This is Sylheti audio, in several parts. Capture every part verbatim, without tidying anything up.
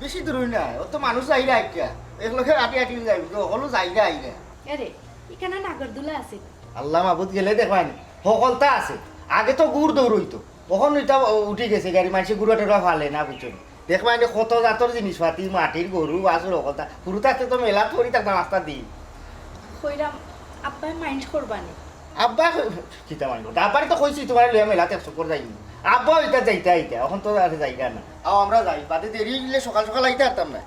বেশি দূর নায়, অত মানুষ যাইরা আইরা। একলগে আটি আটি যাইবো, তো হকল যাইরা আইরা। এরে, ইখানো নাগরদোলা আছে। আল্লাহ মাবুদ, গেলে দেখবায়নি, হকলতা আছে। আগে তো গুড় দৌড় অইতো, অখন ইটা উঠি গেছে গাড়ি, মানষে গুড়া টুড়া ফালে না, বুঝছো নি? দেখবায়নি কত জাতর জিনিসপাতি, মাটির গরু, বাছুর, হকলতা। হুরু থাকতে তো মেলাত পড়ি থাকতাম আস্তা দিন। কইরাম, আব্বায় mind করবা নি? আব্বা কিতা mind করতা? আব্বারে তো কইছি তুমারে লইয়া মেলাত এক চক্কর যাইমু। আব্বা ইতা যাইতা আইতা, অখন তো আর যাইরা না। আও আমরা যাই, বাদে দেরি অইলে সকাল সকাল আইতা পারতাম না।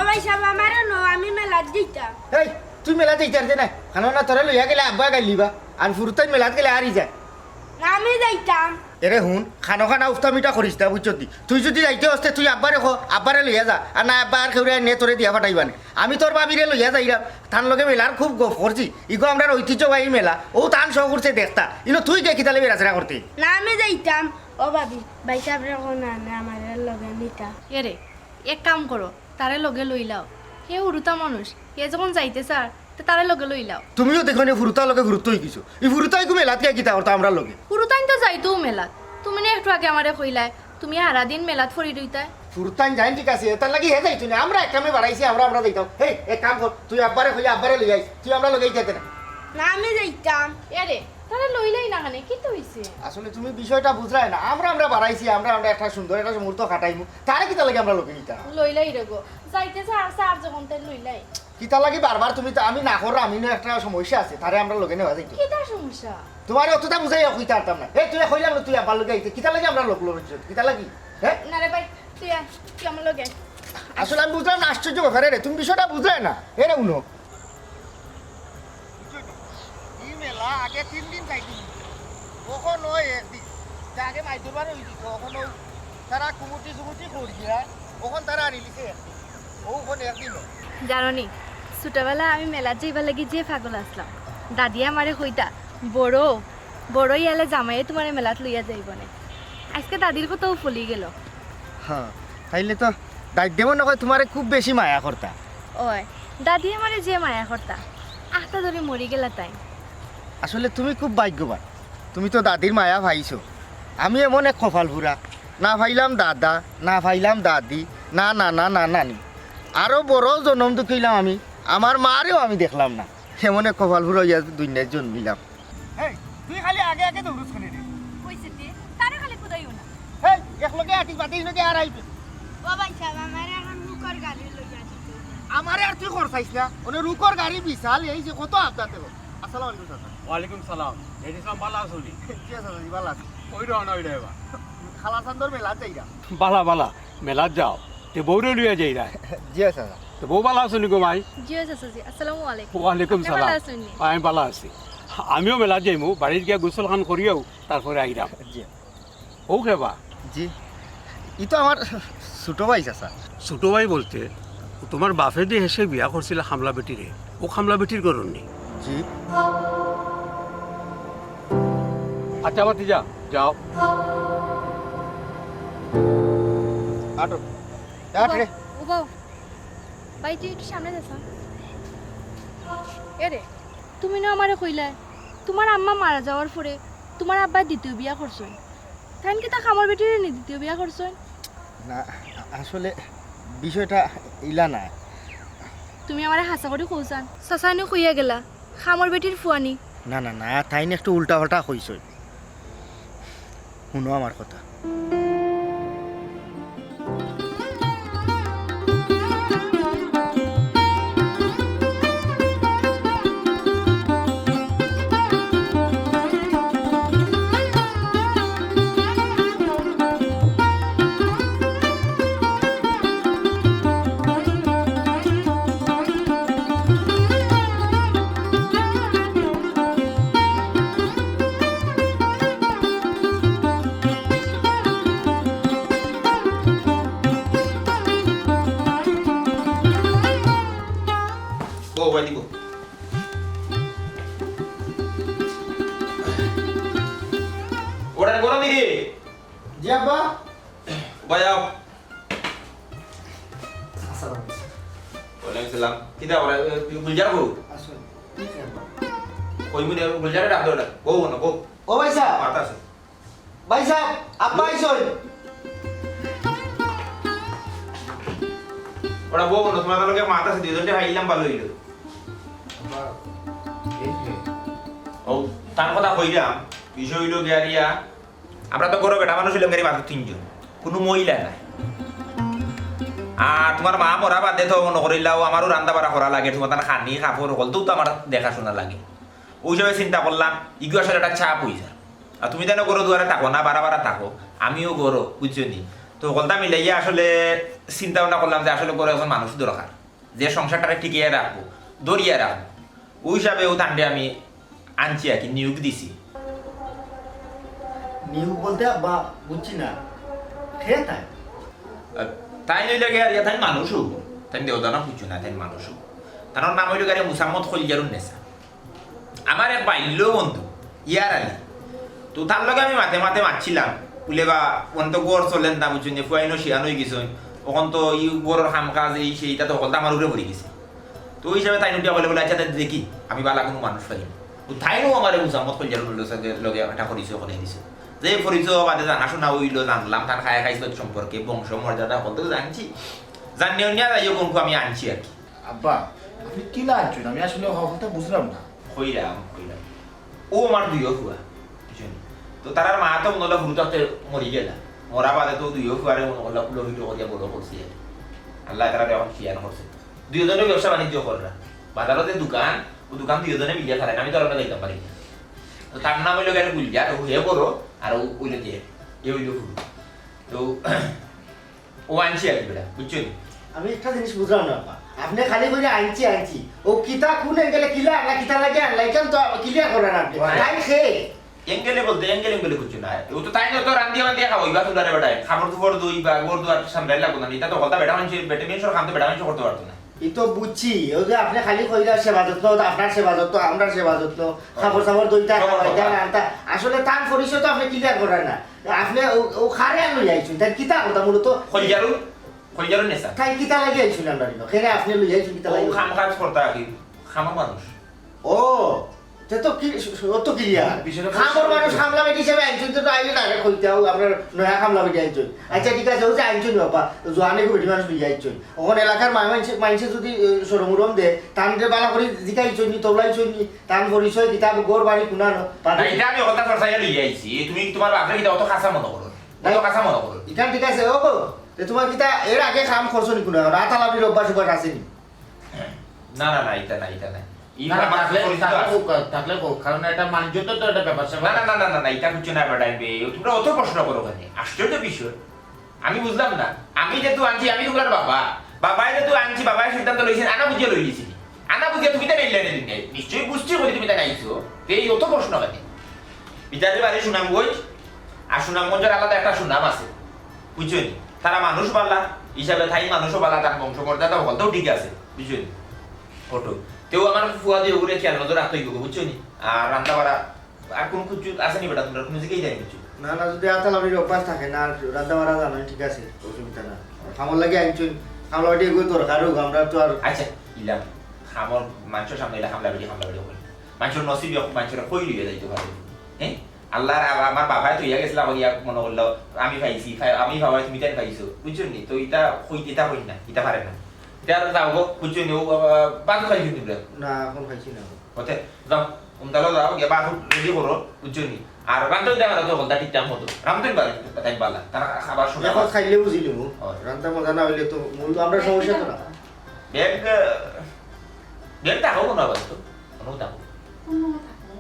ও ভাইসাব, আমারে নও, আমি মেলাত যাইতাম। এই, তুই মেলাত যাইতায় পারতে নায়। কারণ না, তোরে লইয়া গেলে আব্বায় গাইল্লাইবা। আর হুরুতাইন মেলাত গেলে হারি যায়। না, আমি যাইতাম। এরে হুন, খানো খানা উফতা মিটা করিস না, বুঝছত নি? তুই যুদি যাইতে অস তে তুই আব্বারে ক, আব্বারে লইয়া যা। আর না আব্বা আর কেউরে নে তোরে দিয়া ফাটাইবা নে। আমি তোর ভাবিরে লইয়া যাইরাম, তান লগে মেলার খুব গফ করছি। ইগু আমরার ঐতিহ্যবাহী মেলা, অউ তান শখ করছে দেখতা। ইনো তুই গিয়া কিতার লাগি বেড়াছেড়া করতে? না, আমি যাইতাম। ও ভাবি, ভাইসাবরে কও না, না, আমারে লগে নিতা। এরে, এক কাম করো, তারে লগে লইলাও। হে হুরুতা মানুষ, হে যখন যাইতে চার, তে তারে লগে লইলাও। তুমিও দেখো নি হুরুতার লগে হুরুত্ত অইগেছো। ই হুরুতাইগু মেলাত গিয়া কিতা করতা আমরার লগে? হুরুতাইন তো যাইতউ মেলাত। তুমি না একটু আগে আমারে কইলায়, তুমি হারা দিন মেলাত পড়ি রইতায়। হুরুতাইন যাইন ঠিক আছে, এটার লাগি হে যাইতো না। আমরা এক কামে বাড়াইছি, আমরা, আমরা যাইতাম। হেই, এক কাম কর, তুই আব্বারে কইয়া আব্বারে লই আইস, তুই আমরার লগে যাইতে না। না, আমি যাইতাম। এরে, তারে লইলাই না কেনে, কিতা অইছে? আসলে তুমি বিষয়টা বুঝরায় না। আমরা, আমরা বাড়াইছি, আমরা, আমরা একটা সুন্দর একটা মুহূর্ত কাটাইমু। তারে কিতার লাগি আমরার লগে নিতা? লইলাই রে গো। যাইতে চার, চার যখন তে লইলাই। কিতার লাগি বারবার তুমি তো, আমি না কররাম, ইনো একটা সমস্যা আছে, তারে আমরার লগে নেওয়া যাইতো। কিতা সমস্যা? তুমারে অতটা বুঝাইয়া কইতা পারতাম না। এ, তুই কইলাম না, তুই আব্বার লগে আইতে, কিতার লাগি আমরার লগ লড়ছ? কিতার লাগি? হে? না রে ভাই, তুই আয়, তুই আমার লগে আয়। আসলে আমি বুঝলাম না, আশ্চর্য ব্যাপার রে, তুমি বিষয়টা বুঝরায় না। এরে উনো। বুঝছো তো? ই মেলা আগে তিন দিন চাইর দিন। অখন অয় একদিন। তে আগে মাইর দরবার অইছিল, অখন অউ তারা কুমুটি চুমুটি করিয়া, অখন তারা আনিলিছে একদিন। অউ অখন একদিন অয়। জানো নি, ছোটবেলা আমি মেলাত যাইবার লাগি যে পাগল আছলাম। দাদিয়ে আমারে কইতা, "বড়, বড় অইলে জামাইয়ে তুমারে মেলাত লইয়া যাইবো নে।" আইজকে দাদির কথাও ফলি গেল। হ্যাঁ, তাইলে তো দাদিয়ে মনে কয় তুমারে খুব বেশি মায়া করতা। অয়, দাদিয়ে আমারে যে মায়া করতা, আখতা ধরি মরি গেলা তাইন। আসলে তুমি খুব ভাগ্যবান, তুমি তো দাদির মায়া পাইছো। আমি এমন এক কপাল পুড়া, না পাইলাম দাদা, না পাইলাম দাদি, না নানা, না নানি। আরো বড় জনম দুঃখ অইলাম আমি, আমার মারেও আমি দেখলাম না। এমন এক কপাল পুড়া অইয়া দুনিয়াত জন্মিলাম। এই, তুই খালি আগে আগে দৌড়স কেনে রে? কইছে তে, তারে খালি কুদাইও না। এই, একলগে আটি বাদে ইনকে আর আইবে। ও ভাইসাব, আমারে এখন রুকর গাড়ি লইয়া দিতে। আমারে আর তুই খরচাইস না, অনে রুকর গাড়ি বিশাল, এই যে কত আবদার দেখো। আসসালামু আলাইকুম চাচা। ওয়ালাইকুম সালাম। এডি সালাম, ভালা আছো নি? জি চাচা, জি ভালা আছি। কই রওনা অইরায় এবার? কালাচান্দর মেলাত যাইরাম। ভালা, ভালা, মেলাত যাও। তে বউরে লইয়া যাইরায়? জি চাচা। তে বউ ভালা আছো নি গো মাই? জি চাচা জি, আসসালামু আলাইকুম। ওয়ালাইকুম সালাম। আপনি ভালা আছেন নি? আমি ভালা আছি। আমিও মেলাত যাইমু, বাড়িত গিয়া গোসল খান করিয়াউ তারপরে আইরাম। জি। অউ কেবা? জি, ই তো আমার ছোট ভাই চাচা। ছোট ভাই বলতে, তুমার বাপে যে হেষে বিয়া করছিল কামলা বেটিরে, অউ কামলা বেটির ঘরর নি? জি। আচ্ছা, ভাতিজা, যাও। আটো। আট রে। উবাও, উবাও। ভাই, তুই একটু সামনে যা। এরে, তুমি না আমারে কইলায়, তুমার আম্মা মারা যাওয়ার পরে তুমার আব্বায় দ্বিতীয় বিয়া করছইন। তাইন কিতা কামর বেটিরে নি দ্বিতীয় বিয়া করছইন? না, আ-, আসলে বিষয়টা ইলা নায়। তুমি আমারে হাছা করি কও চাইন। চাচায় নু কইয়া গেলা, কামর বেটির ফুয়া নি। না, না, না, তাইন একটু উল্টা-পাল্টা কইছইন। হুনো আমার কথা। বউ, ভাই দিব। ওটা গরম দিকে। জি আব্বা। ভাই আও। আসসালামু আলাইকুম। ওয়ালাইকুম সালাম। কিতা ওরা, এ, গুলজার বউ? আসুন। জি আব্বা। কই মনে গুলজারে ডাক দেও না। বউ না, বউ। ও ভাই সাহেব। মাতা আছে। ভাই সাহেব, আব্বা আইছইন। ওরা বউ বলো, তোমার লগে মাত আছে, দুইজনটা খাইলাম, ভালা অইলো। আব্বা, এই যে। ও, তার কথা কইলাম, বিষয় অইলো গিয়া রিয়া, আমরা তো ঘরো বেটা মানুষ অইলাম গিয়া মাত্র তিনজন, কুনু মহিলা নাই। আর তোমার মা মরা বাদে তো মনো করিলাও আমারও রান্দা বাড়া করা লাগে, তোমার তার খানি কাপড় হকলতেও তো আমার দেখাশোনা লাগে। ওই হিসাবে চিন্তা করলাম, ইগু আসলে একটা চাপ অই যায়। আর তুমি তাইন ঘরো দুয়ারে থাকো না, বারা বারা থাকো, আমিও ঘরো, বুঝছো নি? তো হকলতা মিলাইয়া আসলে চিন্তা ভাবনা করলাম যে আসলে ঘরো একজন মানুষ দরকার, যে সংসারটারে টিকিয়ে রাখবো, ধরিয়া রাখবো। ওই হিসাবে ও তানরে আমি আনছি আর কি, নিয়োগ দিছি। নিয়োগ বলতে আব্বা, বুঝছি না, কে তাই? আহ, তাইন অইলো গিয়া, তাইন মানুষ অইবো, তাইন দেওদানা বুঝছো না, তাইন মানুষ অইবো। তার নাম অইলো গিয়া মুসাম্মদ খলিজারুন নেসা। আমার এক বাল্য বন্ধু, ইয়ার আলী। তো তার লগে আমি মাতে মাতে মাতছিলাম, বুলে বা, অখন তো ঘর চলের না, বুঝছো নি, ফুয়াইনও শিয়ান অই গেছইন, অখন তো ই ঘরর কাম কাজ এই সেই, ইতা তো হকলতা আমার উপরে পড়ি গেছে। তো ওই হিসাবে তাইন উঠিয়া কইলে বুলে, "আচ্ছা, তে দেখি, আমি বালা কুনু মানুষ পাই নি।" তো তাইনও আমারে মুসাম্মদ খলিজারুন লগে একটা পরিচয় করাই দিছে। যে পরিচয় বাদে জানাশোনা অইলো, জানলাম তার খায়া খাইছলত সম্পর্কে, বংশ মর্যাদা হকলতা জানছি। জানিয়া উনিয়া যাই হোক, অনকু আমি আনছি আর কি। আব্বা, আপনি কিলা আনছইন? আমি আসলে হকলতা বুঝলাম না। কইরাম, কইরাম। ও আমার দুইও ফুয়া, বুঝছো নি? তো তারার মা তো মনে অইলো হুরু থাকতে মরি গেলা। মরা বাদে তো দুইও ফুয়ারে মনে অইলো কুলো পিঠো করিয়া বড় করছি আর কি। আল্লায় তারারে অখন শিয়ান করছে। দুইওজনে ব্যবসা বাণিজ্য কররা। বাজারো যে দোকান, ও দোকান দুইওজনে মিলিয়া চালাইন, আমি তো আর অনো যাইতাম পারি না। তো তার নাম অইলো গিয়া গুলজার, ও হে বড়, আর ও অইলো যে, এ অইলো হুরু। তো ও আনছি আর কি বেটা, বুঝছো নি? আমি একটা জিনিস বুঝলাম না, আব্বা। আপনে খালি কইরা আনছি, আনছি। ও কিতা, কুন angle-এ কিলা আনলা, কিতা লাগি আনলা, ইখান তো clear কররা না আপনে। ওই। তাইন কে? Angle-এ বলতে, angle, angle-এ বুঝছো না। ও তো তাইন তো রান্দিয়া বান্দিয়া খাওয়াইবা, তুলারে বেটায়। কাপড় চোপড় ধুইবা, ঘর দুয়ার সামলাইলা কুনানি। ইতা তো হকলতা বেটা মানষে, বেটা মানষর কাম তো বেটা মানষে করতে পারতো না। ই তো বুঝছি, ওই যে আপনে খালি কইরা সেবা যত্ন, ওটা আপনার সেবা যত্ন, আমরার সেবা যত্ন, হ্যাঁ। কাপড় চাপড় ধুইতা, সব খাওয়াইতা, কথা। রানতা। আসলে তান পরিচয় তো আপনে clear কররা না। আপনে ও, ও কারে লইয়া আইছইন? তাইন কিতা করতা মূলত? খলিজারুন, খলিজারুন নেসা। তাইন কিতা লাগি আইছইন আমরার ইনো? কেনে আপনে লইয়া আইছইন কিতা ও লাগি? কাম কাজ করতা আর কি, কামর মানুষ। ও, তে তো কি, ও তো clear। পিছনে কামর মানুষ কামলা বেটি হিসাবে আইছইন, তো আইলে direct কইতা, ও আপনার নয়া কামলা বেটি আইছইন। আচ্ছা, ঠিক আছে, ও যে আইছইন বাবা, জোয়ান এগু বেটি মানুষ লইয়া আইছইন। অখন এলাকার মা-, মাইনষে, মাইনষে যদি, এ, শরম উরম দে, তানরে বালা করি জিকাইছইন নি, তবলাইছইন নি, তান পরিচয় কিতা, ঘর বাড়ি কুনানো, না, ইটা আমি কথা চর্চায় লইয়া আইছি। তুমি তুমার বাপরে কিতা অত খাসা মনো করো? অত নাই। খাসা মনো করো? ইখান ঠিক আছে, ও গো, তে তুমার কিতা এর আগে কাম করছো নি কুনো? রাত আলাপির অভ্যাস উভ্যাস আছে নি? না, না, না, ইটা না, ইটা না। ই না, না, আমার থাকলে, পরিচিত থাকলে আছে। কউক, থাকলে কউক, কারণ এটা মানযত তো একটা ব্যাপার স্যাপার। না, না, না, না, না, না, ইটা কিচ্ছু না, বেটা, আইবে। তুমরা অত প্রশ্ন করো কেনে? আশ্চর্য বিষয়। আমি বুঝলাম না। আমি যেহেতু আনছি, আমি তুমরার বাবা। বাবায় যেহেতু আনছি, বাবায় সিদ্ধান্ত লইছইন, আনা বুঝিয়া লই গেছি। আনা বুঝিয়া তুমি তাই নিলে না দিন নাই। নিশ্চয়ই বুঝছি বলে তুমি তাই আইছো। তে এই অত প্রশ্ন কেনে? বিচারের বাড়ি সুনামগঞ্জ, আর সুনামগঞ্জের আলাদা একটা সুনাম আছে। বুঝছো নি? তারা মানুষ বালা, হিসাবে তাইন মানুষও বালা, তার বংশ মর্যাদা হকলতাও ঠিক আছে। বুঝছো নি? ফটো। তেও আমার ফুয়া দুইওগুরে খেয়াল নজর রাখতে অইবো, বুঝছো নি? আর রান্দা বাড়া আর কুনু কিচ্ছু আছে নি বেটা, তুমরার কুনু জিকাই দেয় নি কিচ্ছু? না, না, যদি আতালাবির অভ্যাস থাকে না, আর রান্দা বাড়া জানো, ঠিক আছে, অসুবিধা না। কামর লাগি আনছইন, কামলা বেটি এগু দরকার অউক, আমরা তো আর আচ্ছা, ইলা, কামর মানষর সামনে ইলা কামলা বেটি, কামলা বেটি কই। মানষর নসিব অউক, মানষরে কই লইয়া যাইতো পারে। হ্যাঁ? আল্লাহর আ-, আমার বাবায় তো ইয়া গেছিলা, ইয়া মনো করলো, আমি পাইছি, পাই-, আমি বাবায় তুমি তাই পাইছো, বুঝছো নি? তো ইটা কই, ইটা কই না, ইটা পারে না। ইটা আর যাও গো, বুঝছো নি? ও বাবা, ভাত খাইছো নি তোমরা? না, এখন খাইছি না। ওতে যাও, উমতালো যাও, গিয়া ভাত ready করো, বুঝছো নি? আর রান্ধন দেখা তো হকলতা ঠিকঠাক মতো। রান্ধন বাড়ি তাই বালা, তারা খাবার সময় এখন খাইলে বুঝিলিমু। হয়। রান্না মজা না অইলে তো মূল আমরা সমস্যা তো না। ব্যাগ, ব্যাগ থাকো কোনো আবার তো, কোনো থাকো। কোনো থাকো।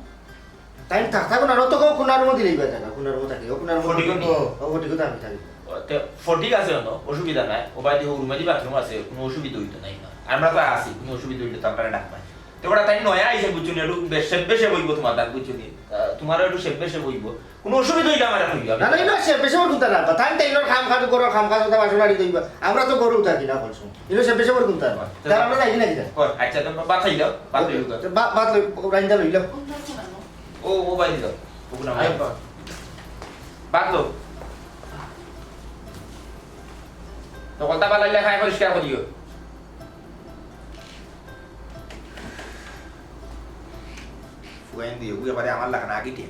তাই থাক-, থাকো না, অত কও কুনার মধ্যে লইবা জাগা, কুনার মধ্যে থাকে, ও কুনার মধ্যে ফটিকও নি? ও, ও ফটিকও থাকি, থাকি। ও, তে ফটিক আছে অনো, অসুবিধা নাই। ও বাড়িতে ও রুমে দি bathroom আছে, কুনু অসুবিধা অইতো নায় না। আমরা তো আছি, কুনু অসুবিধা অইলে তো আপনারা ডাকবা। তে ওরা তাই নয়া আইছে, বুঝছো নি, একটু বেশ, বেশে বইবো তোমার দাঁত, বুঝছো নি? আহ, তোমারও একটু বেশে বইবো। কুনু অসুবিধা অইলে আমারে কইবা। না, না, ইনো সে বেশে বইবো না। তাই তাই ইনোর কাম কাজ করো, কাম কাজ কথা বাসন বাড়ি দইবা। আমরা তো গরু থাকি না, বলছো। ইনো সে বেশে বইবো না। তে তার আমরা যাই না কিনা? কর, আচ্ছা, তো ভাত খাই দাও, ভাত লইও তো। তে ভা-, ভাত লই, রাইন্দা লইল। ও, ও ভাই দিল। ও গুনা ভাই। আরে বাবা। বাদ দাও। তো কথা বালাইলে খাই পরিষ্কার করিও। ফুয়াইন দিও, বুঝে পারে আমার লাগা না, আগে কে?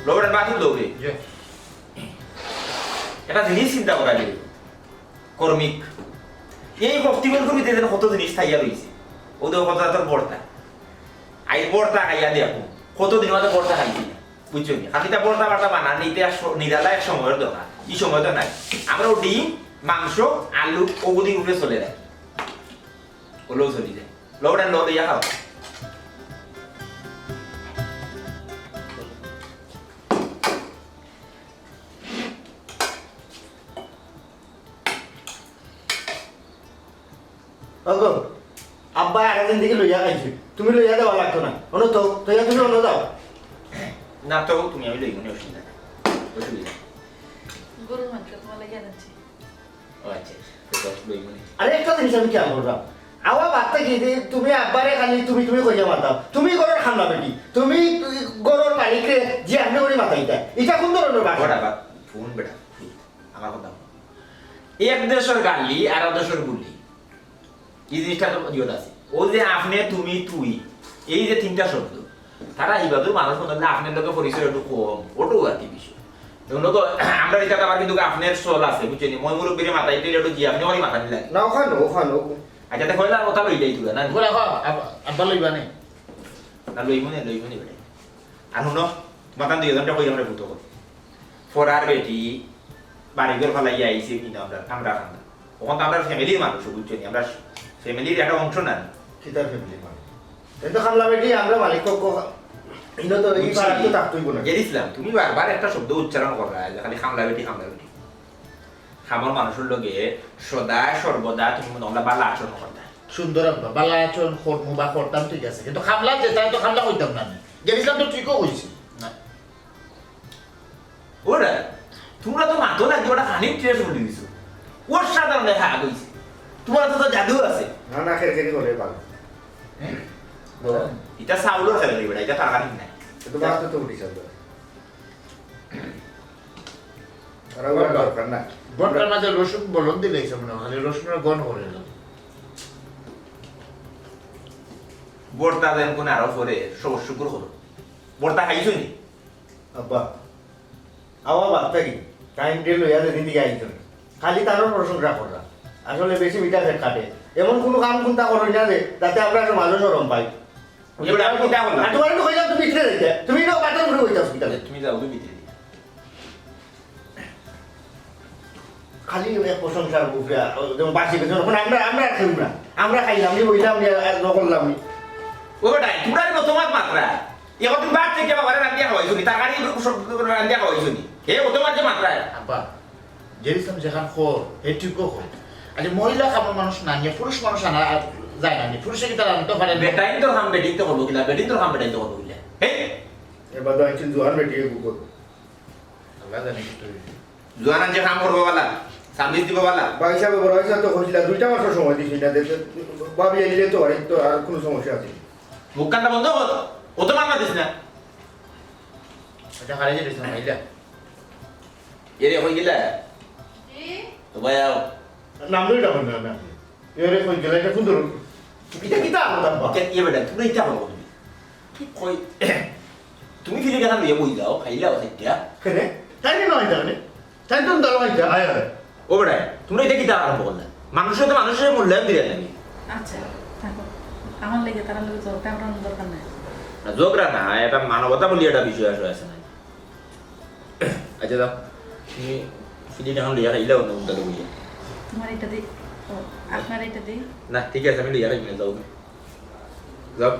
লোকটা বাদ দাও রে। জি। একটা জিনিস চিন্তা করা যায়, কর্মিক। এই ভক্তিবল করিতে যেন কত জিনিস থাইয়া রইছে। ও দেখো কত জাতর ভর্তা। আই ভর্তা খাইয়া দেখো, কত দিন বাদে ভর্তা খাইছি না। বুঝছো নি? খালি তা ভর্তা বার্তা বানানি, ইটা এক স-, নিরালা এক সময়র দরকার। ই সময় তো নাই। আমরা ও ডিম, মাংস, আলু, ওগুলি উপরে চলে যায়। ওগুলোও চলি যায়। লবণ আর লবণ ইয়া খাও। ওগো, আব্বা আরেকদিন দেখি লইয়া খাইছি, তুমি লইয়া দেওয়া লাগতো না। অনো তো, তইয়া তুমি অনো যাও। না তো, তুমি আমি লইব না, অসুবিধা নাই। অসুবিধা নাই। গরুর মাংস তোমার লাগি আনছি। ও আচ্ছা, আচ্ছা। তো তো লইব না। আরে একটা জিনিস আমি খেয়াল করলাম, আওয়া বাদ থাকি যে তুমি আব্বারে খালি তুমি তুমি কইয়া মাতাও। তুমি ঘরর খামলা বেটি, তুমি ঘরর মালিকরে জি আপনি করি মাতাইতা। ইটা কোন ধরনের ভাষা? বেটা, বা-, ফোন বেটা, ফোন। আমার কথা হুনো। এক দেশর গালি, আর দেশর বুলি। এই জিনিসটা তো ইয়ত আছে। ও যে আপনে, তুমি, তুই, এই যে তিনটা শব্দ, তারা ইবাদুর মানুষ মনে হলে আপনার লোকে পরিচয় একটু কম, ওটাও আর কি বিষয়। এগুলো তো আমরা এটা আবার কিন্তু আপনার চল আছে, বুঝছেন? মই মুরব্বীরে মাথায় তো একটু জি আপনি ওই মাথা নিয়ে লাগে। না, ওখানে, ওখানে, ওখানে। আচ্ছা, দেখো, এলা কথা লইলাই তুই, না? বলে, আব্বা, আব্বা, আব্বা লইবা নি? না, লইব নি, লইব নি বেটা। আর হুনো, মাতান দুইজনটা কইলাম রে পুতক। ফরার বেটি, বাড়িঘর ফালাইয়া আইছে কিনা আমরা, আমরা খান্দা। ওখান তো আমরা ফ্যামিলির মানুষ, বুঝছো নি? আমরা ফ্যামিলির একটা অংশ না। কিতার ফ্যামিলির মানুষ? এ তো খামলা বেটি, আমরা মালিক পক্ষ, ইনো তো এই বুঝছি। পাড়াত তো থাকতই না। জের ইসলাম, তুমি বারবার একটা শব্দ উচ্চারণ কররা, যে খালি খামলা বেটি, খামলা বেটি। খামর মানুষের লগে সদা সর্বদা তুমি মনে হলে ভালা আচরণ করতা। সুন্দর আব্বা, ভালা আচরণ করমু বা করতাম, ঠিক আছে, কিন্তু খামলা যে, তাই তো খামলা কইতাম না আমি। জের ইসলাম তো ঠিকও কইছে। না। ওরা, তোমরা তো মাতো লাগি ওটা খানিক ট্রেস বলে দিছো। ওর সাধারণ দেখা আগ হইছে। তোমার তো, তো জাদু আছে। না, না, খেরখেরি করে পারো। হ্যাঁ? বলো। এটা চাউলর খেলা দিবে না, এটা তার খানিক নাই। এটা তো বাদ তো উঠি চলবে। আর ওর দরকার না। ঘন্টার মাঝে রসুন বলন দিলে এই সময় খালি রসুনের গন্ধ করে গেল। ভর্তা দেন কোন আরো পরে, সব শুকুর করো। ভর্তা খাইছো নি? আব্বা, আওয়া বাদ থাকি, টাইম টেবিল লইয়া যেদিন দিকে আইছো, খালি তারও প্রশংসা কররা। আসলে বেশি মিঠা পেট কাটে। এমন কোনো কাম কুন্তা করো না যে, যাতে আমরা সমাজও শরম পাই। এবার আমি কিতা করলাম? আর তোমার একটু কইলাম, তুমি ভিতরে যাইতে। তুমি না বাথরুম ঘুরে বইতে অসুবিধা নেই। তুমি যাও, তুমি ভিতরে। খালি এক প্রশংসার উপরে, যেমন বাসি গেছে, এখন আমরা, আমরা আর খাইব না। আমরা খাইলাম নি, বইলাম নি, আর ন করলাম নি। ও বেটা, তোমরা তো তোমার মাত্রা। এখন তুমি বাদ থেকে বাবারে রান্ধিয়া খাওয়াইছো নি, তরকারি সব রান্ধিয়া খাওয়াইছো নি। হে, ও তোমার যে মাত্রা। আব্বা, জের ইসলাম যেখান খোর, হে ঠিকও খোর। আচ্ছা, মহিলা খাবার মানুষ না নিয়ে পুরুষ মানুষ আনা আর যায় না নি। পুরুষে কি তারা আনতে পারে না? বেটাইন তোর কাম বেটিন তো করবো কিলা, বেটিন তোর কাম বেটাইন তো করবো কিলা। হে? এবার তো একজন জোয়ান বেটি এগু করবো। আল্লাহ জানে কি তৈরি। জোয়ান আনছে কাম করবো বালা, সার্ভিস দিব বালা। ভাই সাহেব, বড় ভাই সাহেব তো কইছিলা, দুইটা মাসের সময় দিছি না, দেখে ভাবি আইলে তো আর, তো আর কোনো সমস্যা আছে না। মুখখানটা বন্ধ কর, ও তো মারমা দিস না। এটা খালি যে দিস না, ভাইলা। এরে, কই গেলা? জি? ও ভাই, আও। নাম ধরে ডাকবেন না, না। এরে, কই গেলা? এটা কোন ধরুন? এটা কিতা আবার ডাকবা? এটা কি বেটা? তুমি এটা আবার বলবি? কই, তুমি ফিরে গেলাম, ইয়ে বই যাও, খাইলাও, খাইতে, হ্যাঁ? কেনে? তাই কেন হয় তাহলে? তাই তো দাঁড়াও, আয়, আয়। ও বেটা, তোমরা এটা কিতা আরম্ভ করলা? মানুষের তো মানুষের মূল্যায়ন দিলে না। আচ্ছা, থাকো। আমার লেগে তার লগে ঝগড়া করার দরকার নাই। না, ঝগড়া না, এটা মানবতা বলি একটা বিষয় আসলে আছে না। আচ্ছা, দাও। তুমি ফিলিপ এখন লইয়া খাইলে অন্য কোনটা লইয়া। তোমার এটা দেই। ও, আপনার এটা দেই। না, ঠিক আছে, আমি লইয়া খাইব না, যাও তুমি। যাও।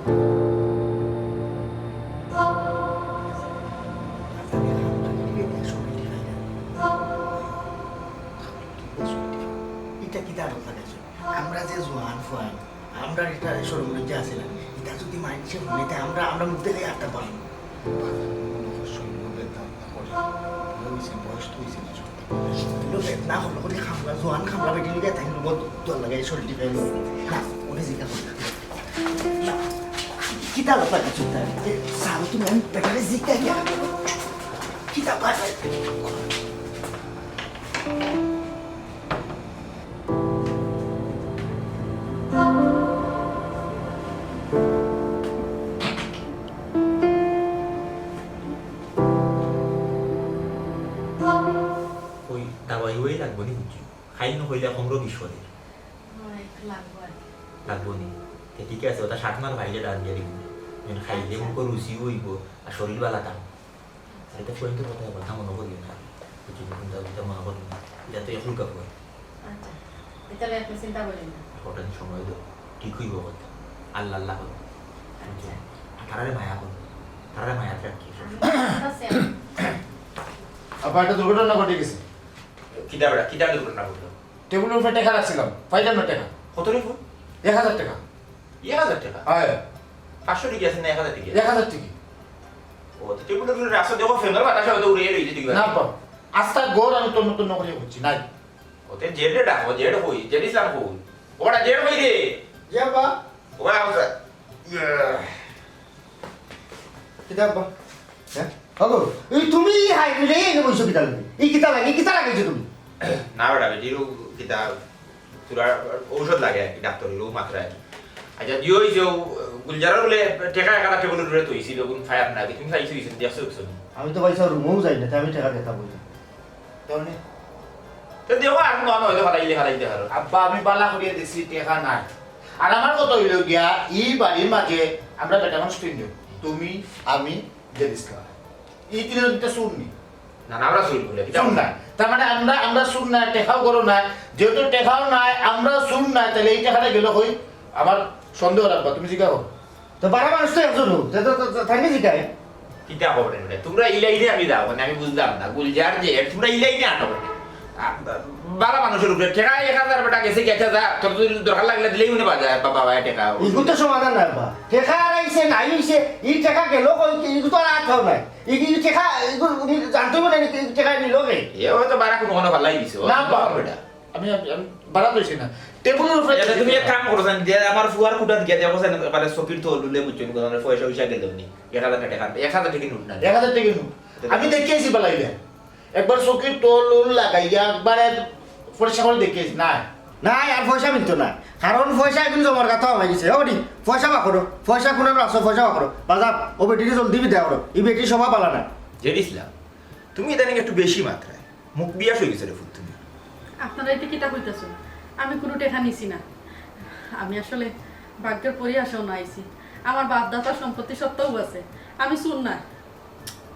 ইটা কিতা আরো লাগাইছো? আমরা যে জোয়ান ফুয়াইন, আমরা ইটা শরম লজ্জা আছে না? ইটা যদি মাইনষে হুনে তে আমরা, আমরা মুখ দেখাই আটতা পারবো না। বয়স তো হইছে না, ছোট। ইলো বেদনা হলো করে খামলা, জোয়ান খামলা বেটি লিগে তাই লোক দল লাগাই শরীর টিপে লো। না, ওরে জিজ্ঞাসা করি। না, কিতা ব্যাপার কিছু তাই? এ, স্যার, তুমি আমি বেটারে জিজ্ঞাসা কিয়া করো? কিতা ব্যাপার? ওই দাওয়াই ওই লাগবো নি বুঝছো? খাইল না কইলে কমরো বিশ করে। হয়, একটু লাগবো আর কি। লাগবো নি? তে ঠিক আছে, ওটা সাত মাস বাইরে ডাল দিয়ে দিবি। যেন খাইলে আচ্ছা। মুখো রুচি হইব আর শরীর বালা থাকবো। আচ্ছা। এটা ফোন তো কথা, কথা মনে করিও না। বুঝছো? কোনটা, কোনটা মনে করিও না। এটা তো এখন কাপড়। আচ্ছা। এটা নিয়ে আপনি চিন্তা করেন না। ওটা নিয়ে সময় দাও। ঠিক হইব কথা। আল্লাহ আল্লাহ করো। আচ্ছা। আর তারারে মায়া করো। তারারে মায়া রাখি। আমি ঠিক আছে। আপা, একটা দুর্ঘটনা ঘটে গেছে। কিতা বেটা, কিতা দুর্ঘটনা ঘটলো? টেবিলর উপরে টেকা রাখছিলাম, পাইলাম না টেকা। কত রে ফুল? এক হাজার টেকা। এক হাজার টেকা? হয়। পাঁচশো টেকা আছে না এক হাজার টেকা? এক হাজার টেকা। ও, তো টেবিলর উপরে রাখছো, দেখো, ফ্যানের বাতাসে হয়তো উড়ে রইছে, ঠিক আছে? না, বাবা। আস্তা ঘর আমি তন্ন তন্ন করে করছি, নাই। ও, তে জেডে ডাকো, জেড কই? জেড ইসলাম কই? ওটা জেড কই রে? জি, আব্বা। ওরা আউসা। ইয়া। কিতা আব্বা? হ্যাঁ? ওগো, এই তুমি এই হাই রে, এই বইছো কিতা লাগে? এই কিতা লাগে? এই কিতা লাগাইছো তুমি? না বেটা, বেটির ও কিতা, তোরা ঔষধ লাগে আর কি, ডাক্তারি ও মাত্রায়। আচ্ছা, দিও ওই যে ও গুলজারর বলে টেকা একাটা টেবিলর উপরে থইছিল, কোন ফায়ার না, তুমি পাইছো কিছু, দেখছো কিছু? আমি তো পাইছি রুমেও যাই না, তাই আমি টেকা দিতাম বলি। তাহলে? তো দেখো, আর কোনো হয়তো ফালাইলে ফালাইতে পারো। আব্বা, আমি বালা করিয়া দেখছি, টেকা নাই। আর আমার কথা হইল গিয়া, এই বাড়ির মাঝে আমরা বেটা মানুষ তিনজন। তুমি, আমি, জেড ইসলাম। এই তিনজন তো চুর নি। না, না, আমরা চুর বলে, এটা চুর না। তার মানে আমরা, আমরা চুর না, টেকাও করো না। যেহেতু টেকাও নাই, আমরা চুর না, তাহলে এই টেকাটা গেল কই? আমার সন্দেহ রাখবা, তুমি জিজ্ঞাসা করো। তো বালা মানুষ তো একজন হোক, তো, তো, তো, তো, থাকবে জিকায়। কিতা খবর রে? তোমরা ইলাইনে আমি যাও, মানে আমি বুঝলাম না। গুলজার যে, তোমরা ইলাইনে আনো। আ, বালা মানুষের উপরে টেকা এক হাজার বেটা গেছে, গেছে যা, তোর যদি দরকার লাগলে দিলেই মনে বাজায়, বাবা, বাবা, টেকা। ইগু তো সমাধান না, বা। টেকা আর আইছে, নাই হইছে, এই টেকা গেল কই, কি, ইগু তো আর আঠাও নাই। ই, ই টেকা, ইগু উনি জানতে পারে নাকি, এই টেকা নিল কে? এ হয়তো বারা কোনো কোনো ভালাই দিছে, ও না, বাবা। বেটা। আমি, আমি, আমি বাড়া লইছি না। টেবিলের উপরে আচ্ছা, তুমি এক কাম করো, জান, যে আমার ফুয়ার কুটাত গিয়া দেখো, জান, এবারে চকির তল উলে বুঝছো, নি, কোনো পয়সা উইসা গেল নি, এক হাজার টেকা, এক হাজার টেকা নোট না। এক হাজার টেকা নোট। আমি দেখি আইছি বালাইলে। একবার চকির তল উল লাগাইয়া একবারে পরিষ্কার করে দেখি আইছি, না। না, আর পয়সা মিলতো না। কারণ পয়সা এখন জমার কথা হয়ে গেছে। ও বেটি, পয়সা বার করো, পয়সা কোন আছে, পয়সা বার করো। বাজার, ও বেটিকে জলদি বিদায় করো। এই বেটি স্বভাব বালা না। জেড ইসলাম, তুমি ইদানিং একটু বেশি মাত্রায়। মুখ বিয়াস হয়ে গেছে রে ফুল তুমি। আপনারা এতে কিতা কইতাছেন? আমি কোনো টেকা নিছি না। আমি আসলে ভাগ্যের পরিহাসেও না আইছি। আমার বাপ দাদার সম্পত্তি সত্ত্বেও আছে। আমি চুর না।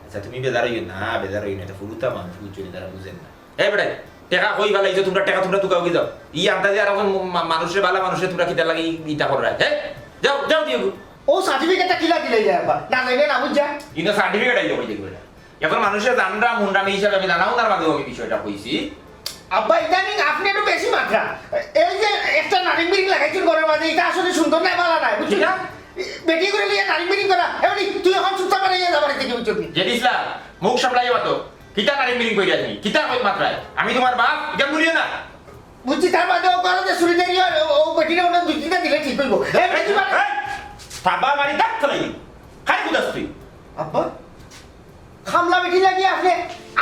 আচ্ছা, তুমি বেজার হইও না, বেজার হইও না। এটা ফুরুতা মানুষ, বুঝছো নি, তারা বুঝেন না। এই বেটা, টেকা কই ফালাইছো তোমরা? টেকা তোমরা তুকাও কি যাও? ই আন্দাজে আর এখন মা-, মানুষে, বালা মানুষে তোমরা কিতা লাগি ইতা কররা? হ্যাঁ? যাও, যাও দিয়ে গো। ও সার্টিফিকেটটা কিলা দিলে যায় আবার? না জানি না বুঝা। ইনো সার্টিফিকেট আইলো কই দেখবে না। এখন মানুষের জানরা মুন্ডামি হিসাবে আমি জানাও তার মাঝে আমি বিষয়টা কইছি। আব্বা, ইদানিং আপনি একটু বেশি মাত্রা। এই যে একটা নারিং বিরিং লাগাইছেন ঘরের মাঝে, এটা আসলে সুন্দর নাই, বালা নাই, বুঝছেন? কিতা? বেটি করে লিয়ে নারিং বিরিং করা। এমনি তুই এখন চুপচাপ বেরিয়ে যা বাড়ি থেকে, বুঝছো কি? জেড ইসলাম, মুখ সামলাইয়া মাতো। কিতা নারিং বিরিং কইরা তুমি? কিতা কই মাত্রায়? আমি তোমার বাপ, ইটা বলিও না। বুঝছি, তার বাদে ও ঘরে যে চুরি দেরি হয়, ও, ও বেটিরে ওনার দুই তিনটা দিলে ঠিক হইব। এ, বেটি মানে এই, থাবা মারি দাঁত ফেলাই। খাই কুদাস তুই। আব্বা, খামলা বেটি লাগিয়ে আপনি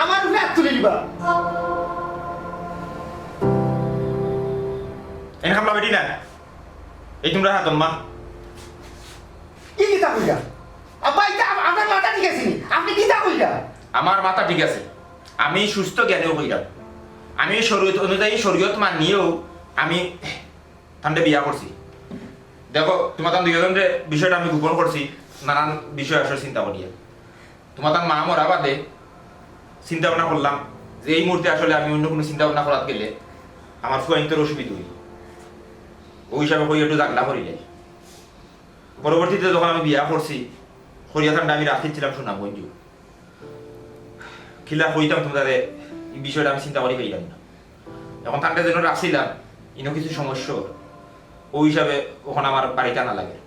আমার উপরে হাত তুলে দিবা। এন খামলা বেটি না। এই তোমরা হাত মা। কি কিতা কইরা? আব্বা, এটা আম-, আপনার মাথা ঠিক আছে নি? আপনি কিতা কইরা? আমার মাথা ঠিক আছে। আমি সুস্থ জ্ঞানেও কইরাম। আমি শরীয়ত অনুযায়ী শরীয়ত মানিয়েও আমি তানরে বিয়া করছি। দেখো, তোমার তান দুইজনরে বিষয়টা আমি গোপন করছি, নানান বিষয় আসলে চিন্তা করিয়া। তোমার তান মা মরা বাদে চিন্তা ভাবনা করলাম যে এই মুহূর্তে আসলে আমি অন্য কোনো চিন্তা ভাবনা করাত গেলে আমার ফুয়াইন্তর অসুবিধা হইব। ওই হিসাবে কই একটু জাগলা করি যাই। পরবর্তীতে যখন আমি বিয়া করছি, করিয়া তানরে আমি রাখছিলাম সুনামগঞ্জ। কিলা কইতাম তুমরারে, ই বিষয়টা আমি চিন্তা করি পাইলাম না। এখন তানরে যেন রাখছিলাম, ইনো কিছু সমস্যা, অউ হিসাবে অখন আমার বাড়িত আনা লাগে।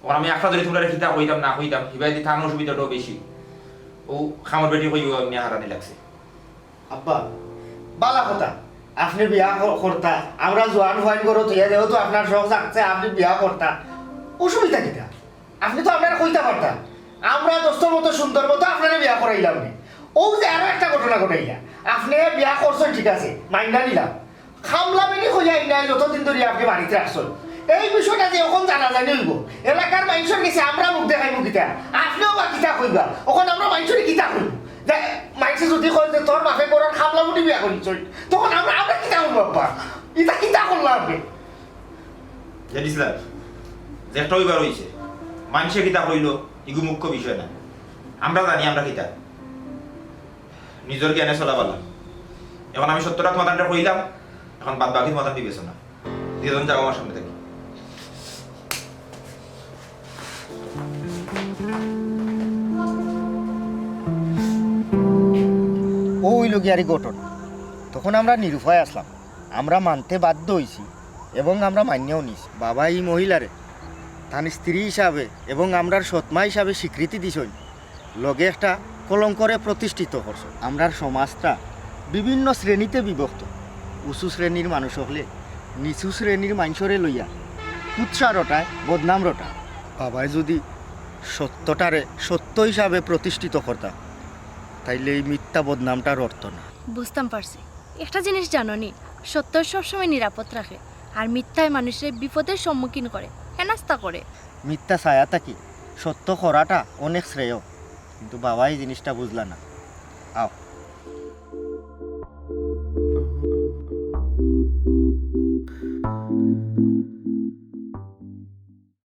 অখন আমি একলা ধরি তুমরারে কিতা কইতাম না কইতাম, হিবায়দি তান অসুবিধাটাও বেশি। অউ কামর বেটি কইও এমনে হারানি লাগছে। আব্বা, বালা কথা, আপনে বিয়া ক-, করতা, আমরা জোয়ান ফুয়াইন ঘরো থইয়া যেহেতু আপনার শখ জাগছে, আপনে বিয়া করতা, অসুবিধা কিতা? আপনে তো আমরারে কইতা পারতা, আমরা দোস্তর মতো সুন্দর মতো আপনারে বিয়া করাইলাম নে। অউ যে আরো একটা ঘটনা ঘটাইলা, আপনে বিয়া করছইন ঠিক আছে, মাইনা নিলাম, কামলা বেটি কইয়া ইনায় যতদিন ধরি আপনে বাড়িত রাখছইন, এই বিষয়টা যে অখন জানাজানি অইবো, এলাকার মাইনষর গেছে আমরা মুখ দেখাইমু কিতা? আপনেও বা কিতা কইবা? অখন আমরা মাইনষরে কিতা কইমু? যে মাইনষে যুদি কয় যে তোর বাপে ঘরর কামলা বেটি বিয়া করছইন, তখন আমরা, আমরা কিতা কইমু আব্বা? ইতা কিতা করলা আপনে? লেডিস লাভ, যেটা অইবার অইছে, মাইনষে কিতা কইলো, ইগু মুখ্য বিষয় না। আমরা জানি আমরা কিতা। নিজর জ্ঞানে চলা বালা। এখন আমি সত্যটা তুমার তানরে কইলাম, এখন বাদ বাকি তুমার তান বিবেচনা। দুইজন যাও আমার সামনে থাকি। অউ অইলো গিয়া আর ঘটনা। তখন আমরা নিরুপায় আছলাম, আমরা মানতে বাধ্য অইছি এবং আমরা মাইন্যাও নিছি। বাবায় ই মহিলারে তান স্ত্রী হিসাবে এবং আমরার সৎমা হিসাবে স্বীকৃতি দিছইন। লগে একটা কলঙ্করে প্রতিষ্ঠিত করছইন। আমরার সমাজটা বিভিন্ন শ্রেণীতে বিভক্ত। উঁচু শ্রেণীর মানুষ অকলে নিচু শ্রেণীর মাইনষরে লইয়া কুৎসা রটায়, বদনাম রটায়। বাবায় যুদি সত্যটারে সত্য হিসাবে প্রতিষ্ঠিত করতা, তাইলে এই মিথ্যা বদনামটা রটতো না। বুঝতাম পারছি। একটা জিনিস জানো নি, সত্য সবসময় নিরাপদ রাখে, আর মিথ্যায় মানুষরে বিপদের সম্মুখীন করে, হেনস্থা করে। মিথ্যা ছায়া থাকি সত্য করাটা অনেক শ্রেয়, কিন্তু বাবায় ই জিনিসটা বুঝলা না। আও,